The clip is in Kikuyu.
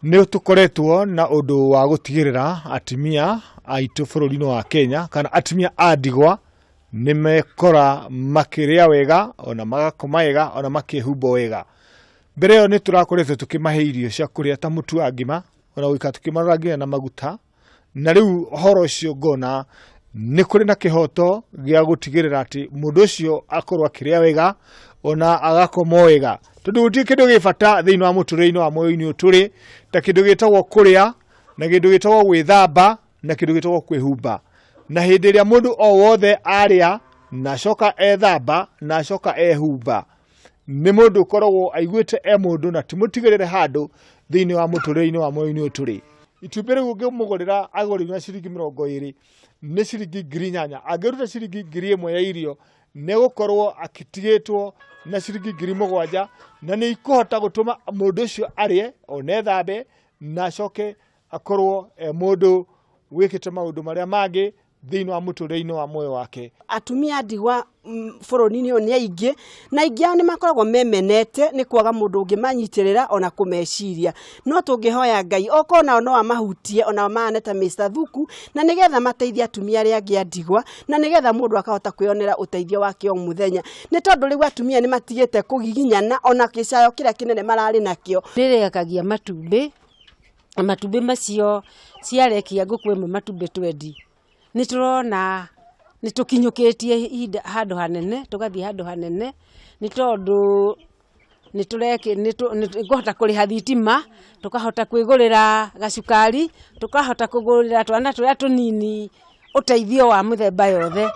Nĩ tũkoretwo na ũndũ wa gũtigĩrĩra atumia aitũ bũrũri-inĩ wa Kenya kana atumia a ndigwa nĩ mekora makĩrĩa wega ona magakoma wega ona makĩhumba wega. Mbere ĩyo nĩ tũrakoretwo tũkĩmahe irio cia kũrĩa ta mũtu wa ngima ona gũikara tũkĩmarora nginya na maguta. Na rĩu ũhoro ũcio ngona nĩ kũrĩ na kĩhoto gĩa gũtigĩrĩra atĩ mũndũ ũcio akorwo akĩrĩa wega ona agakoma wega, tondũ gũtirĩ kĩndũ gĩ bata thĩinĩ wa mũtũrĩre-inĩ wa muoyo-inĩ ũyũ tũrĩ ta kĩndũ gĩtagwo kũrĩa na kĩndũ gĩtagwo gwĩthamba na kĩndũ gĩtagwo kwĩhumba. Na hĩndĩ ĩrĩa mũndũ o wothe arĩa na acoka ethamba na acoka ehumba, nĩ mũndũ ũkoragwo aiguĩte e mũndũ na ti mũtigĩrĩre handũ thĩinĩ wa mũtũrĩre-inĩ wa muoyo-inĩ ũyũ tũrĩ. Itumbĩ rĩu ũngĩmũgũrĩra agũrĩrwo na ciringi 20 nĩ ciringi 8,000. Angĩruta ciringi 1000 ya irio nĩ egũkorwo akĩtigĩtwo na ciringi 7,000 na nĩ ikũhota gũtũma mũndũ ũcio arĩe ona ethambe na acoke akorwo e mũndũ wĩkĩte maũndũ marĩa mangĩ thĩinĩ wa mũtũrĩre-inĩ wa muoyo wake. Atumia a ndigwa bũrũri-inĩ ũyũ nĩ aingĩ, na aingĩ ao nĩ makoragwo memenete nĩ kwaga mũndũ ũngĩmanyitĩrĩra ona kũmeciria. No tũngĩhoya Ngai okorwo nao no amahutie onao mahane ta Mr Thuku, na nĩgetha mateithie atumia arĩa angĩ a ndigwa, na nĩgetha mũndũ akahota kwĩyonera ũteithio wake o mũthenya. Nĩ tondũ rĩu atumia nĩ matigĩte kũgiginyana ona gĩcayo kĩrĩa kĩnene mararĩ nakĩo. Nĩrĩrekagia matumbĩ, na matumbĩ macio ciarekia ngũkũ ĩmwe matumbĩ twendi, nĩ tũrona nĩ tũkinyũkĩtie ihinda handũ hanene, tũgathiĩ handũ hanene, nĩ tondũ nĩ tũkũhota kũrĩha thitima, tũkahota kwĩgũrĩra gacukari, tũkahota kũgũrĩra twana tũrĩa tũnini ũteithio wa mĩthemba yothe.